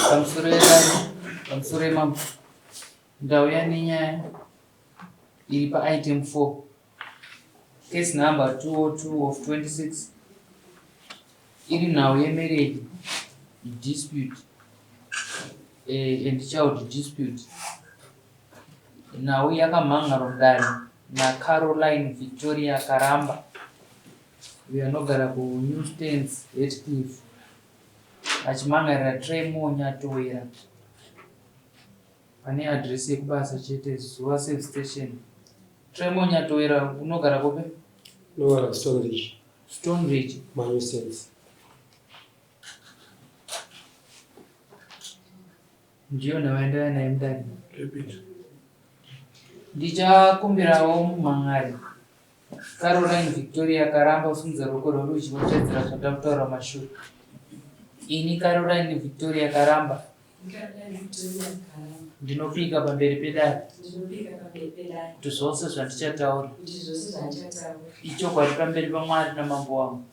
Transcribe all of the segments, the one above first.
Pamusoro yedare, pamusoro yemambo. Ndauya nenyaya iri paitem 4. Case number 202 of 26 iri nhau yemarriage dispute and child dispute. Nhau yakamhan'arwa mudare naCaroline Victoria Karamba uyo anogara kuNew Stands, Hatcliffe achimhan'arira Trymore Nyatowera pane address yekubasa chete Zuva Service Station. Trymore Nyatowera unogara kupi? Ndinogara kuStone Ridge. Stone Ridge. MaNew Stands. Ndiyo nhau yandauya nayo mudare. Ndichakumbirawo mumhan'ari Caroline Victoria Karamba usimudza ruoko rwerudyi wotevedzera zvandava kutaura mumashure. Ini Caroline Victoria Karamba ndinopika pamberi pedare kuti zvose zvandichataura ichokwadi pamberi paMwari namambo wangu.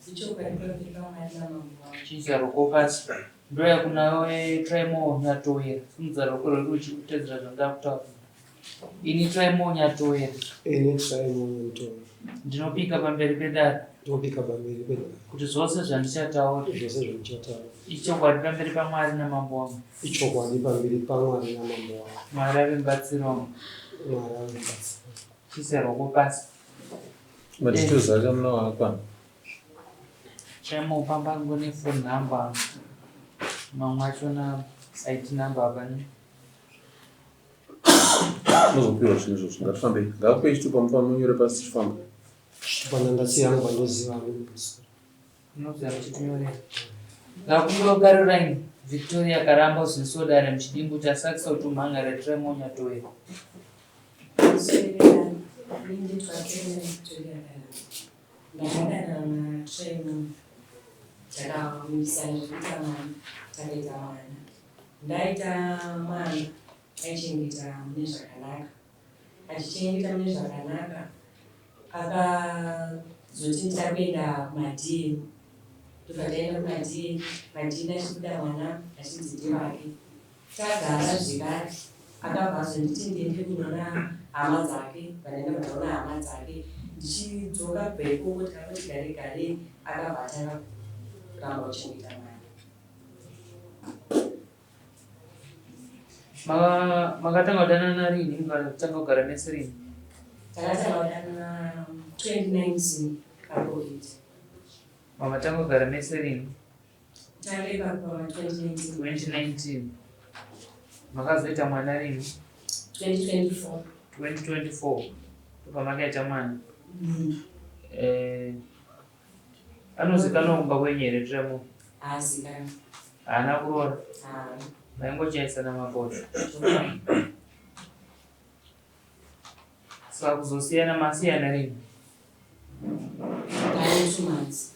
Chiisa ruoko pasi. Ndoya kuna Trymore Nyatowera. Simudza ruoko rwerudyi kutedzera zvandava kutaura. Ini Trymore Nyatowera. Ini Trymore Nyatowera. Ndinopika pamberi pedare. Ndinopika pamberi pedare. Kuti zvose zvandichataura. Zvose zvandichataura. Ichokwadi pamberi paMwari namambo wangu. Ichokwadi pamberi paMwari namambo wangu. Mwari ave mubatsiri wangu. Mwari ave mubatsiri. Chiisa ruoko pasi. Madetails acho munoapa. Chemo pamba ngone phone number. Mamwe achona ID number hapana. Muzopiwa zvinhu izvozvo ngatifambei. Ngakupe chitupa mufa munyore pasi tichifamba. Chitupa ndandasiya hangu pandoziva hangu. Unoziva muchitinyorera. Ngakumbira Caroline Victoria Karamba uziviso dare muchidimbu chasakisa kuti umhangare Tremor Nyatowera. Ndakadanana naTremor takavimbisana zvekuita mwana takaita mwana. Ndaita mwana aichengeta mune zvakanaka. Achichengeta mune zvakanaka akazoti ndida kuenda kumaDNA. Ndobva taenda kumaDNA, maDNA achibuda mwana achinzi ndewake. Tagara zvekare akabva azonditi ndiende kunoona hama dzake pandaenda ndaona hama dzake ndichidzoka kubva ikoko takangoti gare garei akabva atanga kuramba kuchengeta mwana. Makatanga kudanana rini mukatanga kugara mese rini? Takatanga kudanana 2019 paCovid. Makatanga kugara mese rini? Tave ipapo pama 2019. 2019. Makazoita mwana rini? 2024. 2024. Ndopamakaita mwana. Eh, anozikanwa kumba kwenyu here Tremo? Haazikanwi. Haana kuroora? Haana. Maingochaisana mapoto. Saka kuzosiyana masiyana rini? Mane 2 months.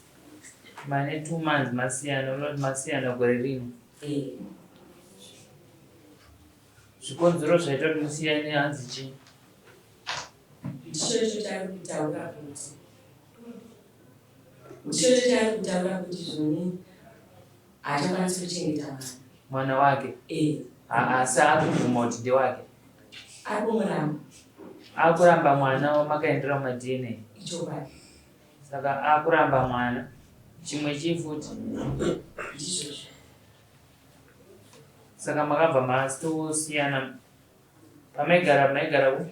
Mane 2 months masiyana, unoti masiyana gore rino. Eh. Zvikonzero zvaita kuti musiyane hanzi chii? Ndicho icho chaari kutaura kuti ndicho icho chaari kutaura kuti zvoni haachakwanisi kuchengeta mwana. Mwana wake? Eh. Asi akubvuma kuti ndewake? Ari kumuramba. Akuramba mwana wamakaendera kumaDNA? Ichokwadi. Saka akuramba mwana. Chimwe chii futi? Ndizvozvo. Saka makabva masitosiyana pamaigara maigara ku?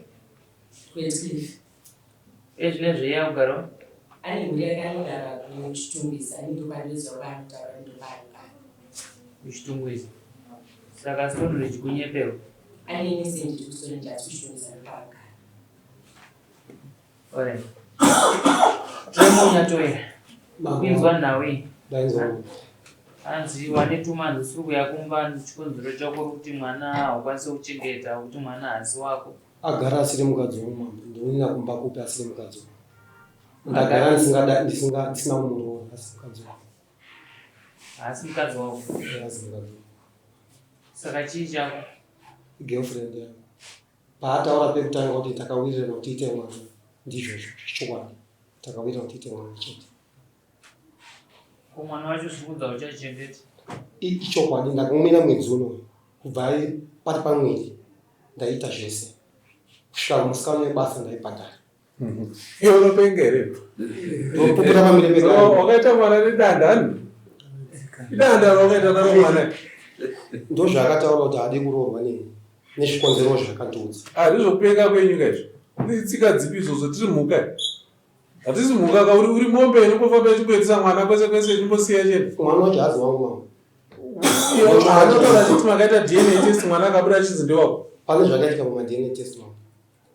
KuHeathcliff. Ezvinezvi iye akugarawo? Ane mhuri yake anogara kuChitungwiza ini ndokwandinoziva kwaanotaura kuti ndopaanogara. KuChitungwiza. Saka Stoneridge kunyeperwa? Ane innocent iri kuStoneridge asi kuChitungwiza ndopaanogara. Alright. Tremor Nyatoera. Kuinzwa nhau iyi. Ndainzwa. Hanzi wane 2 months usiri kuuya kumba chikonzero chako uri kuti mwana haukwanisi kuchengeta kuti mwana haasi wako. Agara asiri mukadzi wangu mambo. Ndinoenda kumba kupi asiri mukadzi wangu? Ndagara ndisingada ndisinga ndisina kumuroora asi mukadzi wangu. Haasi mukadzi wako. Eh, asi mukadzi wangu. Saka chii chako? Girlfriend yangu. Paataura pekutanga kuti takawirirana kuti tiite mwana ndizvozvo zvechokwadi. Takawirirana kuti tiite mwana chete. Ko mwana wacho zviri kunzi hauchachengeti? Ichokwadi ndakamumira mwedzi unoyu kubva pari pamwiri ndaita zvese kusvika musikana webasa ndaibhadhara. Iwe unopenga here? Ndopupura pamberi pedare. Wakaita mwana nedanda ani? Idanda wakaita naro mwana. Ndozvaakataura kuti haadi kuroorwa neni nezvikonzero zvakandiudza. Ah, ndizvokupenga kwenyu ka izvo. Itsika dzipi izvozvo tiri mhuka. Hatisi mhuka ka uri uri mombe inongofamba ichingoitisa mwana kwese kwese ichingosiya chete. Mwana wacho haazi wangu mama. Anotaura achiti makaita DNA test mwana akabuda achinzi ndewako. Pane zvakaitika pama DNA test mama.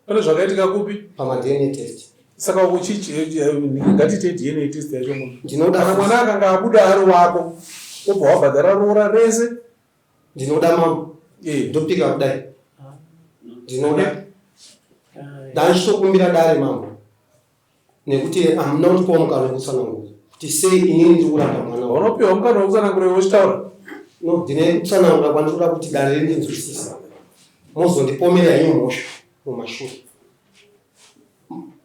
Pane zvakaitika kupi? Pama DNA test. Saka uchichi ngatiite DNA test yacho munhu. Ndinoda kana mwana akanga abuda ari wako wobva wabhadhara roora rese. Ndinoda mama. Eh. Ndopika kudai. Ndinoda. Ndachitokumbira dare mambo. Nekuti hamuna kundipawo mukana wekutsanangura kuti sei inini ndiri kuramba mwana wangu. Unopiwa mukana wekutsanangura iwe uchitaura? No, ndine kutsanangura kwandinoda kuti dare rindinzwisisa. Mozondipomera henyu mhosva mumashure.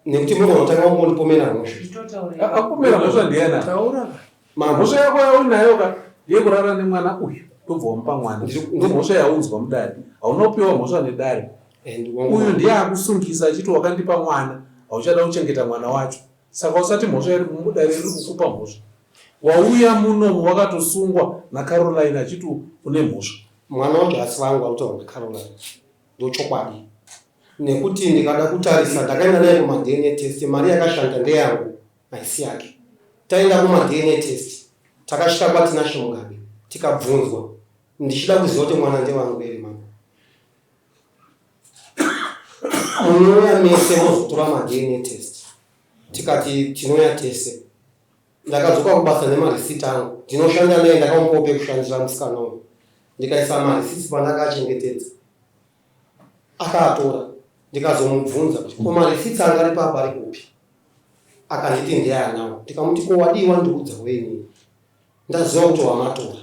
Nekuti munogona kutanga kungondipomera mhosva. Akupomera mhosva ndiyani? Taura. Mhosva yako yaunayo ka yekurara nemwana uyu ndobva wamupa mwana. Ndomhosva yaunzwa mudare. Hauna kupiwa mhosva nedare. Uyu ndiye akusungisa achiti wakandipa mwana hauchada kuchengeta mwana wacho. Saka usati mhosva iri mudare riri kukupa mhosva. Wauya munomu wakatosungwa naCaroline achiti une mhosva. Mwana wacho haasi vangu arikutaurwa naCaroline. Ndochokwadi. Nekuti ndikada kutarisa ndakaenda naye kumaDNA test mari yakashanda ndeyangu haisi yake. Taenda kumaDNA test takasvika kwaTinashe Mugabe tikabvunzwa ndichida kuziva kuti mwana ndewangu here mama. Munouya mese mozotora maDNA test tikati tinouya tese. Ndakadzoka kubasa nemareceipt angu ndinoshanda naye ndakamupawo pekushandira musikana uyu ndikaisa mareceipt pandakachengetedza akaatora ndikazomubvunza kuti ko mareceipt anga ari papa ari kupi akanditi ndeanawo ndikamuti ko wadii wandiudza wenini ndaziva kuti wamatora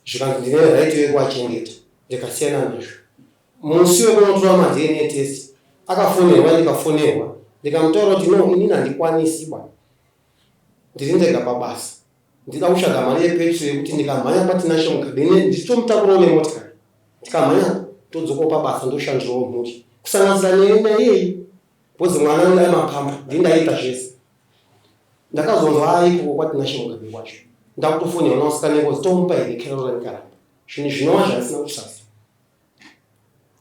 zvikanzi ndine right yekuachengeta ndikasiyana nazvo musi wekunotora maDNA test akafonerwa ndikafonerwa ndikamutaura kuti no inini handikwanisi ba ndiri ndega pabasa ndida kutsvaga mari yepetro yekuti ndikamhanya kwaTinashe Mugabe ndichitomutakurawo nemotikari ndikamhanya todzokawo pabasa ndoshandirawo mhuri kusanganisira naiyeyi because mwana anoda mapamba ndini ndaiita zvese ndakazonzwa aikoko kwaTinashe Mugabe kwacho ndakutofonera nasikana because tomupa here Caroline Karamba zvinhu zvinova zvandisina kusasa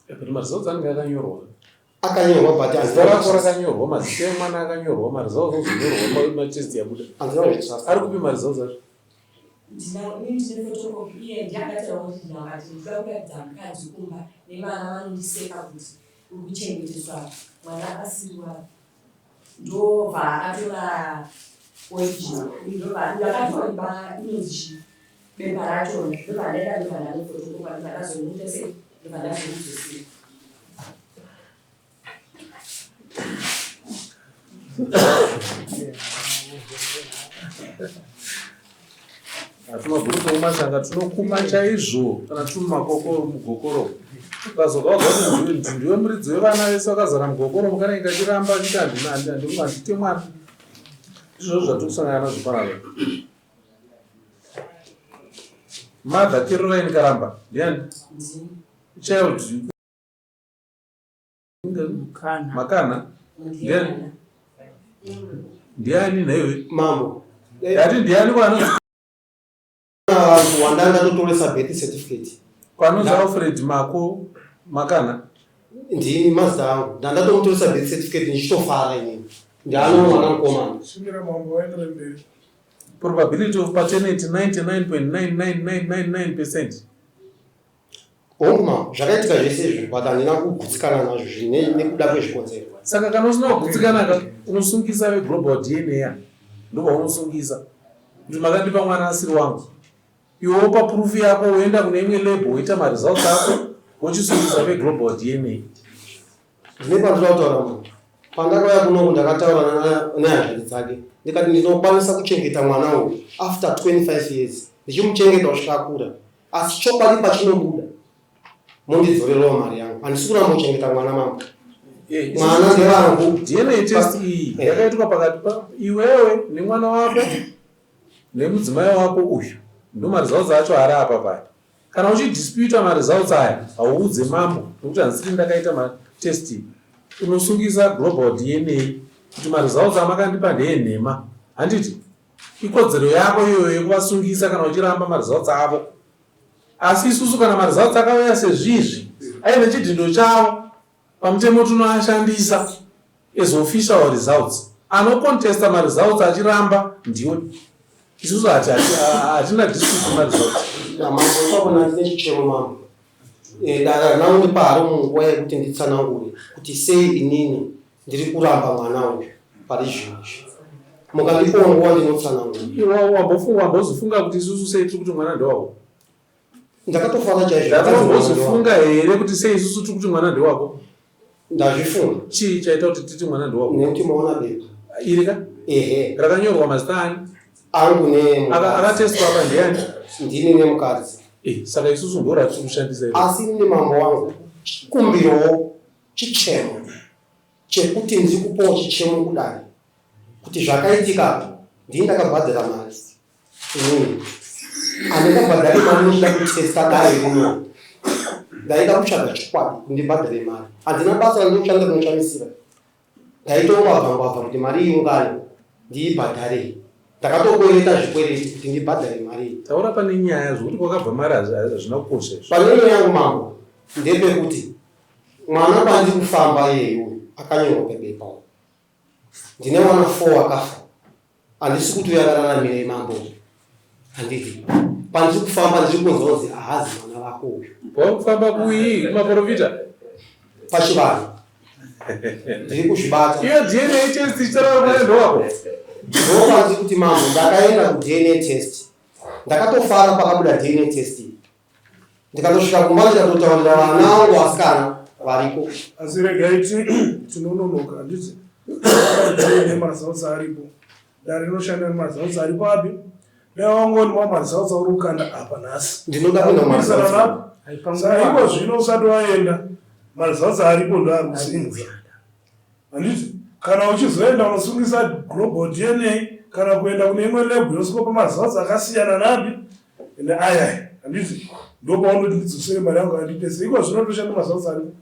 But maresults anenge akanyorwa. Akanyorwa but zita rako rakanyorwa, mazita emwana akanyorwa, maresults ozonyorwa matest yabuda. Handina kuzvitrust. Ari kupi maresults acho? Ndine photocopy iye ndiye akataura kuti ndakati ndinoda kuratidza mukadzi kumba nevana vanondiseka kuti uri kuchengeteswa mwana asiri wako. Ndobva akatora original ndobva ndakatora inonzi chii bepa rachona ndobva ndaenda ndobva ndanofotokopa ndobva ndazomuita sei ndobva ndazomudzosera. Hatimabhuku omashanga tinokuma chaizvo kana tiri mumakokoro mugokoro ukazokauza kuti ndiwe muridzi wevana vese vakazara mugokoro mukanenge kachiramba achiti handite mwana izvozvo zvatiri kusangana nazvo panapa mother Caroline Karamba ndiani child Makana ndiani ndiani nhaiwe mambo ati ndiani kwanonzi wandanga ndotoresa birth certificate kwanonzi Alfred Mako Makana ndini mazita angu ndandatomutoresa birth certificate ndichitofara inini ndiano mwana mukomana Shingira mambo waendere mberi. Probability of paternity 99.99999 percent. Hongu mambo, zvakaitika zvese izvi but handina kugutsikana nazvo zvine nekuda kwezvikonzero. Saka kana usina kugutsikana ka unosungisa veglobal DNA ndovaunosungisa kuti makandipa mwana asiri wangu. Iwe wopa proof yako woenda kune imwe lab woita maresults ako wochisungisa veglobal DNA. Ndine pandinoda kutaura mambo. Pandakauya kunoku ndakataura nehanzvadzi dzake ndikati ndinokwanisa kuchengeta mwana uyu after 25 years ndichimuchengeta kusvika akura asi chokwadi pachinobuda mondidzorerawo mari yangu handisi kuramba kuchengeta mwana mambo eh, mwana ndevangu dna test iyi eh. yakaitwa pakati pa iwewe nemwana wako nemudzimai wako uyu. Ndomaresults acho ari apa paya. Kana uchidisputa maresults aya hauudze mambo nekuti handisiri ndakaita matest. Unosungisa Global DNA kuti maresults amakandipa ndeenhema. Handiti? Ikodzero yako iyoyo yekuvasungisa kana uchiramba maresults avo. Asi isusu kana maresults akauya sezvizvi aine chidhindo chavo pamutemo tinoashandisa as official results. Anocontesta maresults achiramba ndiwe. Isusu hatina dispute maresults. Mambo ipapo ndine chichemo mambo. Dare harina kundipa haro munguva yekuti nditsanangure kuti sei inini ndiri kuramba mwana uyu pari zvino izvi. Mukandipawo nguva ndinotsanangura. Iwe wambofunga wambozifunga kuti isusu sei tiri kuti mwana ndewako? Ndakatofara chaizvo. Ndatombozvifunga here kuti sei isusu tiri kuti mwana ndewako? Ndazvifunga. Chii chaita kuti titi mwana ndewako? Nekuti maona bepa. Iri ka? Ehe. Rakanyorwa mazita ani? Angu nemukadzi. Akatestwa apa ndiani? Ndini nemukadzi. Eh, saka isusu ndo ratiri kushandisa iro. Asi ini mambo wangu chikumbiro chichemo chekuti ndiri kupawo chichemo kudai kuti zvakaitika apa ndini ndakabhadhara mari inini handingabhadhari mari ndichida kutesta dare rino ndaida kutsvaga chokwadi kuti ndibhadhare mari handina basa randinoshanda rinoshamisira ndaitongwavha ngwavha kuti mari iungane ndiibhadhare ndakatokwereta zvikwereti kuti ndibhadhare mari iyi taura pane nyaya zvekuti kwakabva mari hazvina kukosha izvo pane nyaya yangu mambo ndepekuti mwana kwandiri kufamba iyeyu uyu akanyorwa pebepa uyu ndine mwana 4 akafa handisi kuti uyo akararamirei mambo handiti pandiri kufamba ndiri kunzwa kunzi ahazi mwana vako uyu Wakufamba kuii kumaprofita? Pachivanhu. Ndiri kuzvibata. Iyo DNA test ichitaura mwana ndowako. Ndopanzi kuti mambo ndakaenda ku DNA test. Ndakatofara pakabuda DNA test iyi. Ndikatosvika kumba ndikatotaurira vana vangu vasikana variko. Asi regai tinononoka handiti DNA maresults aripo. Dare rinoshanda nemaresults aripo api? Dai wangoni mamaresults auri kukanda apa nhasi. Ndinoda kuenda kumaresults. Saka iko zvino usati waenda maresults aripo ndoari kusenza. Handiti kana uchizoenda unosungisa global DNA kana kuenda kune imwe lab yosikopa maresults akasiyana napi neayaya. Handiti ndopaunoti ndidzosere mari yangu andipese. Iko zvino toshanda maresults aripo.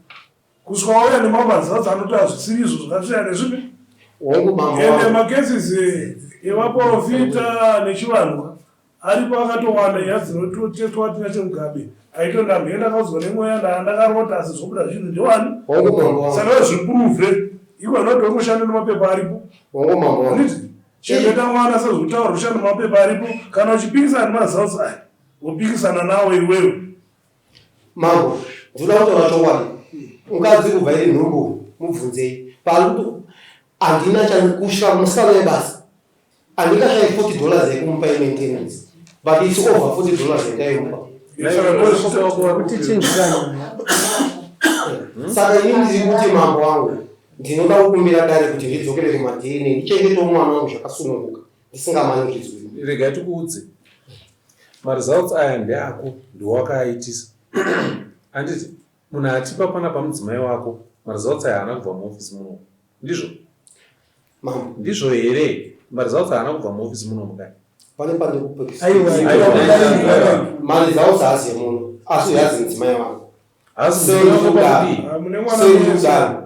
Kusvika wauya nemamwe maresults anoti hazvisiri izvo zvakasiyana nezvipi. Hongu mambo Ende macases evaporofita nechivanhu ka aripo akatowanda nyaya dzinototestwa tina chemugabe aito ndamhene ndakaudzwa nemweya ndaa ndakarota asi zvobuda zvinhu ndewani Hongu mambo wangu. saka zviprove iko anoti ongoshanda nemapepa aripo Hongu mambo wangu. handiti chengeta mwana sezvekutaura ushanda nemapepa aripo kana uchipikisana nemaresults aya wopikisana nawo iwewe Mambo, ndinoda kutaura chokwadi. Mukadzi kubva iri nhumbu, mubvunzei. Paari kuti handina chandikusha musikana webasa. Handingashayi 40 dollars yekumupa yemaintenance. But it's over 40 dollars yandaimupa. Saka ini ndiri kuti mambo wangu, ndinoda kukumbira dare kuti ndidzokere kumaDNA ndichengetewo mwana wangu zvakasununguka ndisingamanikidzwi. Regai tikuudze. Maresults aya ndeako ndiwe wakaaitisa handiti munhu atipa panapa mudzimai wako maresults aya haana kubva muofisi munomu ndizvo Mambo. Ndizvo here maresults haana kubva muofisi munomu kani Pane pandikupikisa. Aiwa, aiwa. Maresults haazi emuno asi uyu hazi mudzimai wangu. Haasi Sei mudzimai wako ndikudaro? pakudii? Ah, mune mwana Sei mune ndikudaro?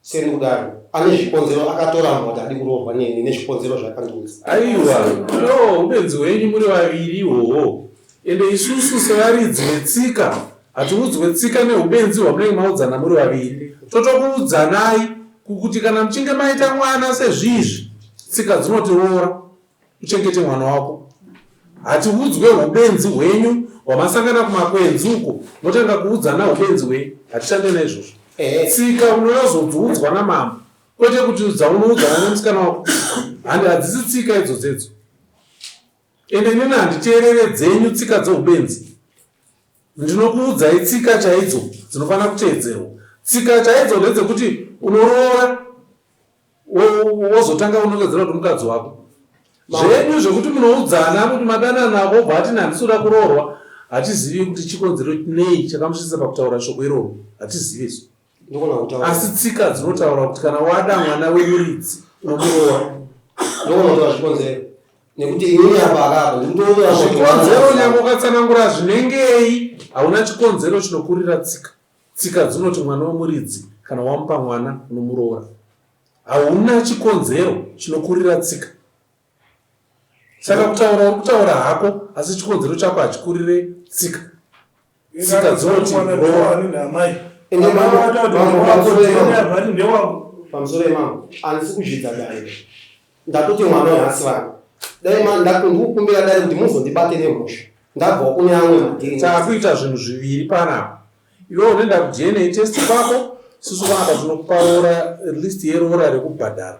Sei ndikudaro? Ane zvikonzero akatoramba kuti adi kuroorwa neni nezvikonzero zvaakandiudza. Aiwa, no, ubenzi hwenyu muri vaviri ihwohwo. Ende isusu sevaridzi vetsika hatiudzwe tsika nehubenzi hwamunenge maudzana muri vaviri. Totokuudzanai kuti kana muchinge maita mwana sezvizvi, tsika dzinotiroora. Uchengete mwana wako. Hatiudzwe hubenzi hwenyu hwamasangana kumakwenzi uko motanga kuudzana hubenzi hwenyu. Hatishande naizvozvo. Tsika unoyozodziudzwa namambo kwete kuti dzaunoudzana nemusikana wako. Handi hadzisi tsika idzodzo idzo. Ende inini handiteerere dzenyu tsika dzehubenzi. Ndinokuudzai tsika chaidzo dzinofanira kuteedzerwa. Tsika chaidzo ndedzekuti unoroora wozotanga unongedzera kuti mukadzi wako zvenyu zvekuti munoudzana kuti madanana wobva ati handisi kuda kuroorwa hatizivi kuti chikonzero nei chakamusvitsa pakutaura shoko iroro hatizivi isu asi tsika dzinotaura kuti kana wada mwana wemuridzi unomuroora ndogona kutaura chikonzero. Nekuti inini apa akapa ndikutoona zvikonzero nyange ukatsanangura zvinengei hauna chikonzero chinokurira tsika. Tsika dzinoti mwana wemuridzi kana wamupa mwana unomuroora. Hauna chikonzero chinokurira tsika. Saka kutaura uri kutaura hako asi chikonzero chako hachikurire tsika. Tsika dzinoti roora. Ende mambo pamusoro yemambo handisi kuzvidza dare ndatoti mwana uyu hasi vangu dai ndikukumbira dare kuti muzondibate nemhosva ndabvawo kune amwe madhiri Takuita zvinhu zviviri panapa. Iwe unoenda kuDNA test kwako, isusu panapa tinokupa roora list yeroora rekubhadhara.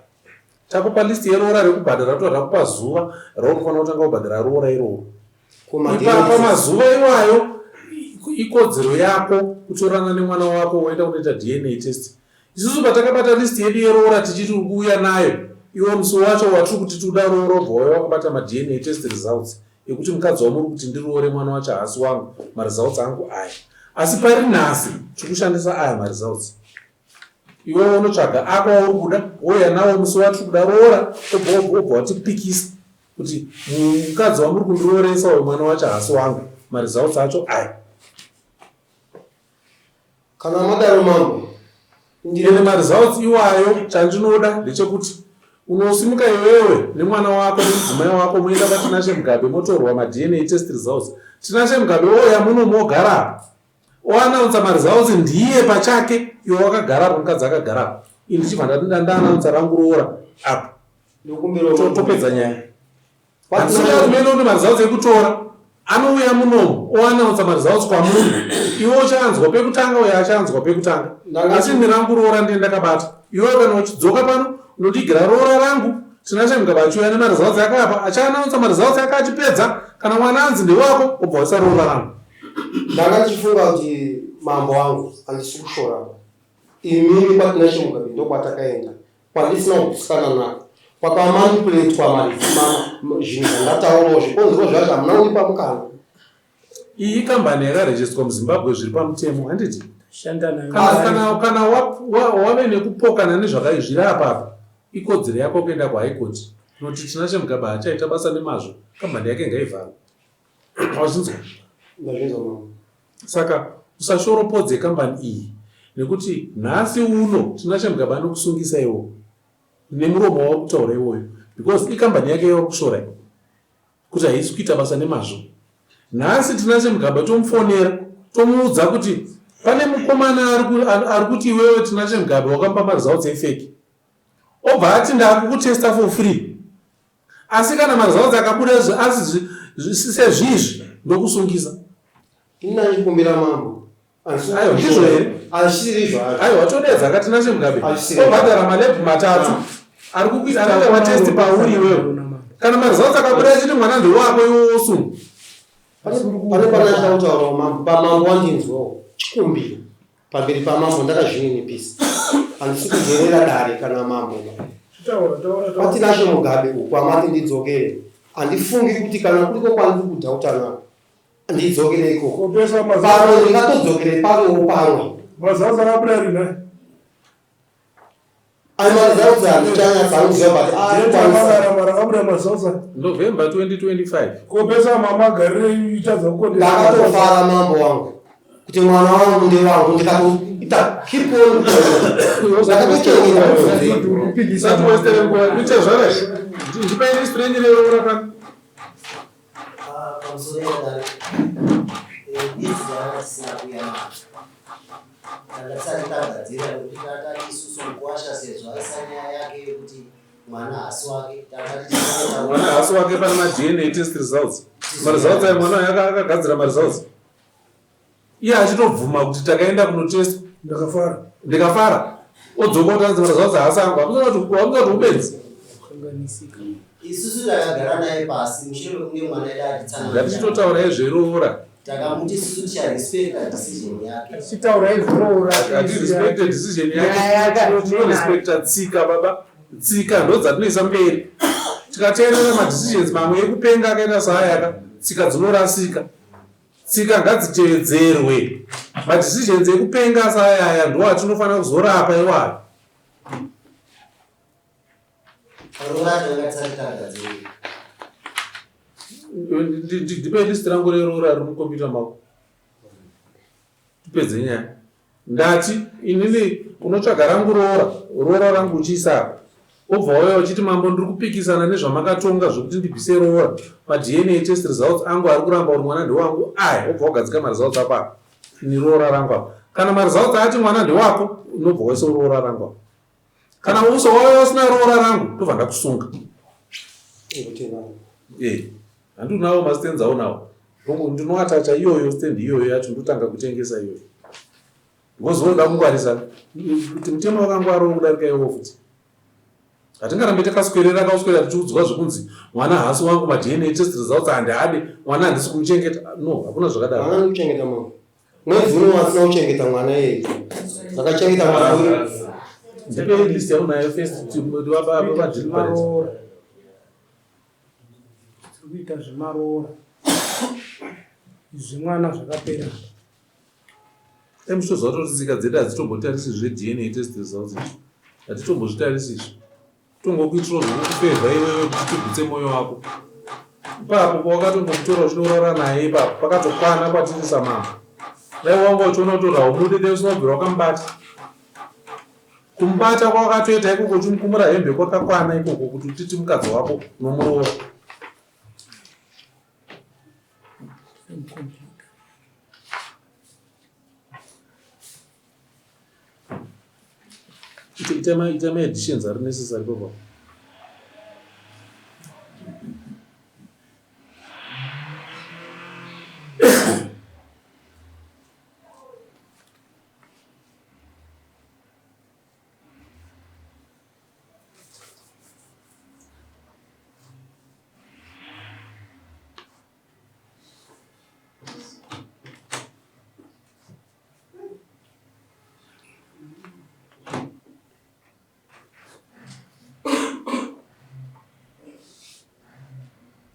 Takupa list yeroora rekubhadhara tobva takupa zuva raunofanira kutanga kubhadhara roora iroro. Ipapo mazuva iwayo ikodzero yako kutorana nemwana wako woenda kunoita DNA test. Isusu patakabata list yedu yeroora tichiti uri kuuya nayo, iwe musi wacho watiri kuti tikuda roora wobva wauya wakabata maDNA test results ekuti mukadzi wamuri kuti ndiroore mwana wacho haasi wangu, maresults angu aya. Asi pari nhasi tiri kushandisa aya maresults. Iwe unotsvaga ako auri kuda wouya nawo musi watiri kuda roora obva watipikisa kuti mukadzi wamuri kundirooresa uyu mwana wacho haasi wangu maresults acho aya. Kana madaro mambo Ende maresults iwayo chandinoda ndechekuti unosimuka iwewe nemwana wako nemudzimai wako moenda kwaTinashe Mugabe motorwa maDNA test results. Tinashe Mugabe ouya muno mogara apa oanaunsa maresults ndiye pachake iwe wakagara apo mukadzi akagara apo ini ndichibva ndaanaunsa rangu roora apo topedza nyaya. Handisikuda kuti muende kune maresults ekutora anouya munomu oanaunsa maresults kwamuri iwe uchaanzwa pekutanga uyo achaanzwa pekutanga asi ini rangu roora ndiye ndakabata iwe kana uchidzoka pano unondigira roora rangu Tinashe Mugabe achiuya nemaresults ake apa achaanaunsa maresults ake achipedza kana mwana anzi ndewako obva waisa roora rangu. Ndanga ndichifunga kuti mambo wangu handisi kushora imimi kwaTinashe Mugabe ndokwatakaenda kwandisina kugutsikana nako kwakamanipulatewa zvinhu zvandataurawo zvikonzero zvacho hamuna kundipa mukana. Iyi ikambani yakarejestwa muZimbabwe zviri pamutemo handiti? Kana, kana wave nekupokana nezvakaizviri apa apa ikodzero yako kuenda kuHigh Court kunoti Tinashe Mugabe haachaita basa nemazvo kambani yake ngaivharwe. Wazvinzwa? Ndazvinzwa mama. Saka usashoropodze kambani iyi nekuti nhasi uno Tinashe Mugabe anokusungisa iwo nemuromo wauri kutaura iwoyo because ikambani yake yauri kushora iyi kuti haisi kuita basa nemazvo. Nhasi Tinashe Mugabe tomufonera tomuudza kuti pane mukomana ari kuti iwewe Tinashe Mugabe wakamupa maresults efeki obva ati ndakukutesta for free asi kana maresults akabuda asi sezvizvi ndokusungisa. Ini ndachikumbira mambo. Aiwa ndizvo here? Hazvisiri hazvo. Aiwa todedza ka Tinashe Mugabe. Obhadhara malab matatu. Ari kukuita anoita matest pauri iwewe. Kana maresults akabuda achiti mwana ndewako iwe wosungwa. Pane pana kutaurawo mambo. Pamambo wandinzwawo. Chikumbiro. Pamberi pamambo ndakazvininipisa. Handisi kudherera dare kana mambo. KwaTinashe Mugabe uku amati ndidzokere. Handifungi kuti kana kuriko kwandiri kudhauta nako. Ndidzokere ikoko. Pamwe ndingatodzokere pamwewo pamwe. Mazaza akabuda rini? Ayo maresults handichanyatsa kuziva but akukwanisa. Akabuda mazaza. November 2025. Kopesa mama agarire itadza kukondesa. Ndakatofara mambo wangu kuti mwana wangu ndewangu ndikatoita keep on ndakatochengeta. Usati westere nguva kuchezvara. Ndipei list renyu reroora pano. Pamusoro yedare idzi dzakanga tisina kuuya nadzo tanga tisati tagadzirira nekuti tatati isusu mukuwasha sezvo aisa nyaya yake yekuti mwana haasi wake mwana haasi wake pane maDNA test results maresults ayo mwana uyo akagadzira maresults iye achitobvuma kuti takaenda kunotestwa ndakafara ndikafara odzoka kuti anzi maresults haasi angu hamusati ubenzi isusu takagara naye pasi mushure mekunge mwana edu atitsanangura ngatichitotaurai zveroora takamuti isusu ticharespecta decision yake tichitaurai zveroora hatirespecte decision yake tinorespecta tsika baba tsika ndo dzatinoisa mberi tikateerera madecisions mamwe ekupenga akaita saayaka tsika dzinorasika Tsika ngadzitevedzerwe. Madecisions ekupenga saayaya ndiwo atinofanira kuzorapa iwayo. Roora tanga tisati tagadzirira. Ndipe list rangu reroora riri mukombiyuta mako. Tipedze nyaya. Ndati inini unotsvaga rangu roora, roora rangu uchiisa apa. Wobva wauya uchiti mambo ndiri kupikisana nezvamakatonga zvekuti ndibvise roora. MaDNA test results angu ari kuramba kuti mwana ndewangu aya. Wobva wagadzika maresults ako apa. Ini roora rangu apa. Kana maresults ati mwana ndewako, unobva waisa roora rangu apa. Kana uso wauya usina roora rangu, ndobva ndakusunga. Eh, handi unawo mastands aunawo. Ndinoatacha iyoyo stand iyoyo yacho ndotanga kutengesa iyoyo. Because woda kungwarisa kuti mutemo wakangwarawo kudarika iwowo futi. Hatingarambe takaswerera kauswera tichiudzwa zvekunzi mwana haasi wangu maDNA test results handiade mwana handisi kumuchengeta. No, hakuna zvakadaro. Mwana ndikuchengeta mama. Mwedzi uno wasina kuchengeta mwana iyeye. Ndakachengeta mwana uyu. Ndipe list yaunayo first vadeliberate. Tiri kuita zvemaroora. Zvemwana zvakapera. Dai muchitoziva kuti tsika dzedu hadzitombotarisi zveDNA test results izvi. Hatitombozvitarisi izvi. Tongokuitirawo zvekukufevha iwewe kuti tigutse mwoyo wako. Ipapo pawakatongomutora uchinorara naye ipapo pakatokwana kwatiri samambo. Dai wanga uchiona kuti haumude dai usina kubvira wakamubata. Kumubata kwawakatoita ikoko uchimukumura hembe kwakakwana ikoko kuti utiti mukadzi wako unomuroora. Ita maeditions ari necessary papa.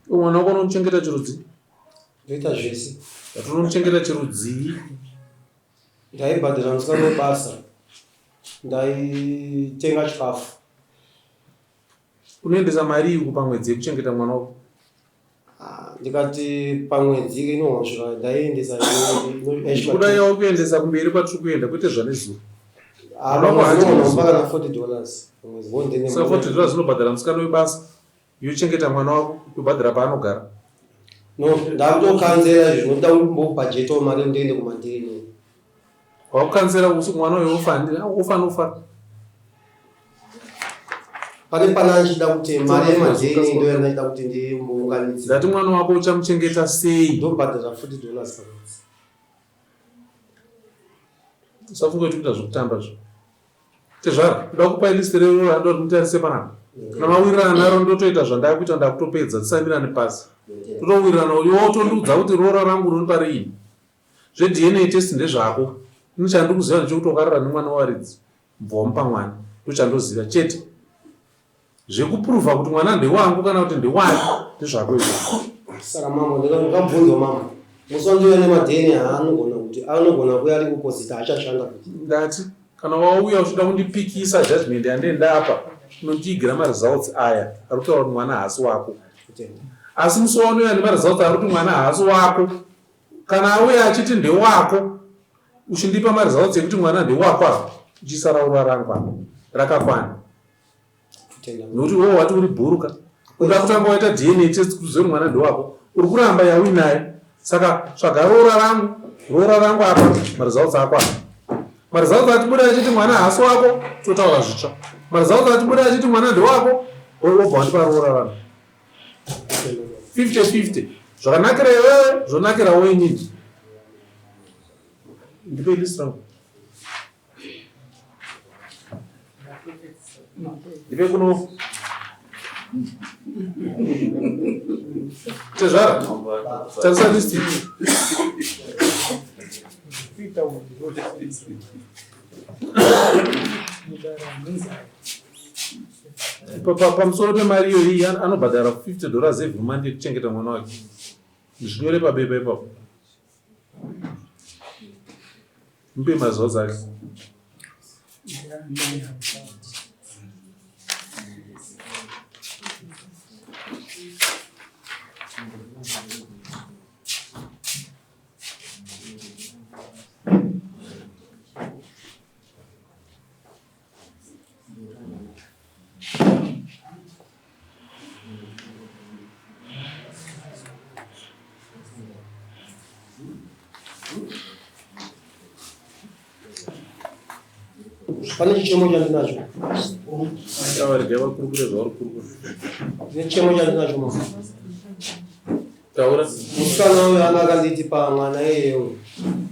Mwana wako unomuchengeta chirudzii? Ndoita zvese. Unomuchengeta chirudzii? Ndaibhadhara musikana webasa. Ndaitenga chikafu. Unoendesa mari iyi pamwedzi yekuchengeta mwana wako? Ah, ndikati pamwedzi inohosvika ndaiendesa kuda yawo kuendesa kumberi kwatiri kuenda kwete zvanezuro. Ah, kana 40 dollars. Saka 40 dollars unobhadhara musikana webasa yochengeta mwana wako yobhadhara paanogara. No, ndakutokanzera izvi nokuda kumbobhajetawo mari ndiende kumadheni. Wakukanzera usu mwana uyo ofa ofa nofa. Pane pana ndichida kuti mari yemadheni ndo yandachida kuti ndimbounganidze. Ndati mwana wako uchamuchengeta sei? Ndobhadhara 40 dollars pamwedzi. Usafunga kuti kuita zvekutamba zvo. Tezvara, ndoda kupai list rero randoti mutarise panapa. Kana mawirirana naro ndotoita zvandakuita ndakutopedza tisamirane pasi. Totowirirana iwe wotondiudza kuti roora rangu unonipa riini. ZveDNA test ndezvako. Ini chandikuziva ndechekuti wakarara nemwana wevaridzi ubva wamupa mwana. Ndochandoziva chete. Zvekuprova kuti mwana ndewangu kana kuti ndewani ndezvako izvozvo. Saka mambo ndakabvunzwa mambo. Musi wandouya nemaDNA haanogona kuti anogona kuya ari kuposita achashanda futi. Ndati kana wauya uchida kundipikisa judgment yandee ndapa unondiigira maresults aya ari kutaura kuti mwana haasi wako. Asi musi waunouya nemaresults ari kuti mwana haasi wako kana auya achiti ndewako uchindipa maresults ekuti mwana ndewako apa uchiisa raura rangu apa rakakwana nokuti iwewe wati uri bhuruka uda kutanga waita dna test kuti uzive mwana ndewako uri kuramba yauinayo saka tsvaga roora rangu roora rangu apa maresults ako apa maresults achibuda achiti mwana haasi wako totaura zvitsva maresults achibuda achiti mwana ndewako wobva wandipa roora rangu 50 50 zvakanakira iwewe zvonakirawo inini ndipe list rangu ndipe kuno tezvara tarisa list pamusoro pemari iyoyi anobhadhara 50 dollars every month yekuchengeta mwana wake zvinyore pabepa ipapo mupe mazuva dzake Pane chichemo chandinacho. Taura vakurukure zvauri kurukura. Chichemo chandinacho mama. Taura. Musikana uyu anga akanditi pamwana iyeye uyu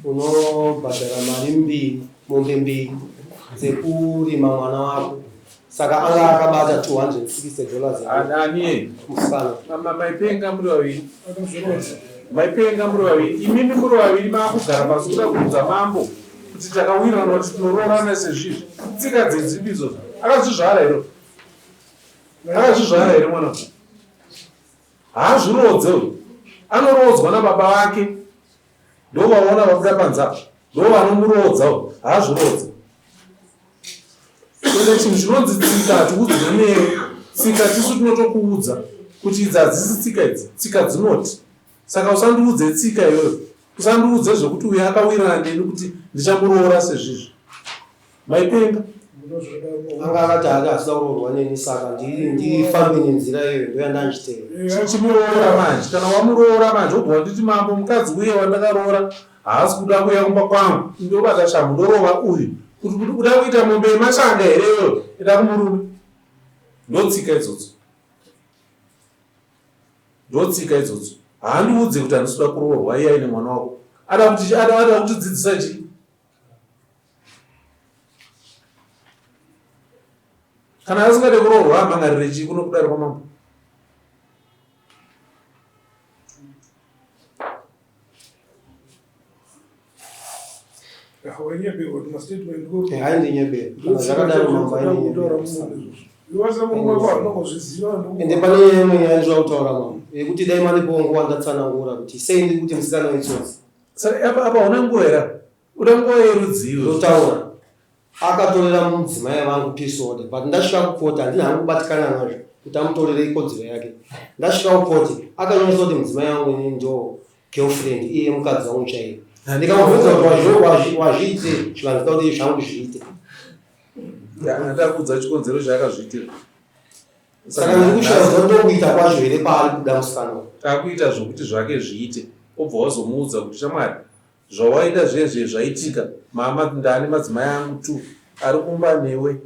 unobhadhara mari mbiri, mombe mbiri dzekurima mwana wako. Saka anga akabata 260 dollars. Ani? Musikana. Mama maipenga muri vaviri. Maipenga muri vaviri. Imimi muri vaviri maakugara pasi kuda kuudza mambo kuti takawirirana kuti tinoroorana sezvizvi. Tsika dzedzipi idzodzo? Akazvizvara here? Akazvizvara here mwana? Haazviroodze uyu. Anoroodzwa nababa vake. Ndovaona vabuda panze apa. Ndovanomuroodza uyu. Haazviroodze. Ende chinhu chinonzi tsika hatiudzwe newe. Tsika tisu tinotokuudza kuti idzi hadzisi tsika idzi. Tsika dzinoti. Saka usandiudze tsika iyoyo. Usandiudze zvekuti uyu akawirirana neni kuti ndichamuroora sezvizvi. Maipenga. Anga akati hake asida kuroorwa neni saka ndifambe nenzira iyoyo ndoyandanchitevera. Chimuroora manje. Kana wamuroora manje wobva wanditi mambo mukadzi uye wandakaroora haasi kuda kuuya kumba kwangu. Ndobata shamhu ndorova uyu. Kuti kuda kuita mombe yemashanga here iyoyo? Enda kumurume. Ndotsika idzodzo. Ndotsika idzodzo. Haandiudze kuti handisi kuda kuroorwa iye aine mwana wako. Ada kuti ada kutidzidzisa chii? Kana asingade kuroorwa amhangarire chii kuno kudare kwamambo? Haindinyeberi. Kana zvakadaro mambo haindinyeberi. Ende pane nyaya imwe nyaya ndinoda kutaura mambo yekuti dai mandipawo nguva ndatsanangura kuti sei ndiri kuti musikana wetsotsi. Saka apa apa una nguva here apa? Uda nguva yerudzii iwe? Ndotaura. Akatorera mudzimai vangu peace order but ndasvika kucourt handina hangu kubatikana nazvo kuti amutorere ikodzero yake. Ndasvika kucourt akanyoresa kuti mudzimai wangu ini ndo girlfriend iye mukadzi wangu chaiye. Ndikamubvunza kuti wazviitei zvikanzi kuti zvangu zviite. Ndakuudza chikonzero chaakazviitira. Saka ndiri kushaya kuti ndokuita kwacho here kwaari kuda musikana uyu. Takuita zvokuti zvake zviite obva wazomuudza kuti shamwari zvawaita zviye zviye zvaitika mama ndane madzimai angu two ari kumba newe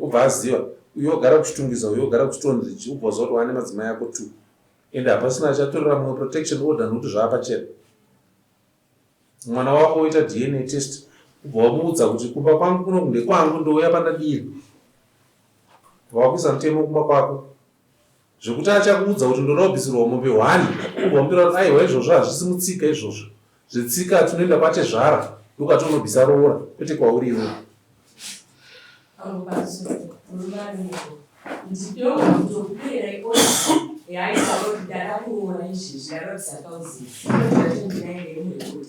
obva aziva uyo ogara kuchitungwiza uyo ogara kustoneridge ubva waziva kuti wane madzimai ako two ende hapasina achatorera mumwe protection order nokuti zvaapachena Mwana wako woita DNA test ubva wamuudza kuti kumba kwangu kuno ndekwangu ndouya pandadira. Wakuisa mutemo kumba kwako. Zvekuti achakuudza kuti ndoda kubvisirwa mombe one ubva wamupira kuti aiwa izvozvo hazvisi mutsika izvozvo. Zvetsika tinoenda kwatezvara ndokwatinonobvisa roora kwete kwauri iwewe. Ndinokutokuperai order yaaitaura kuti ndada kuroora izvezvi ndada kubvisa 1000.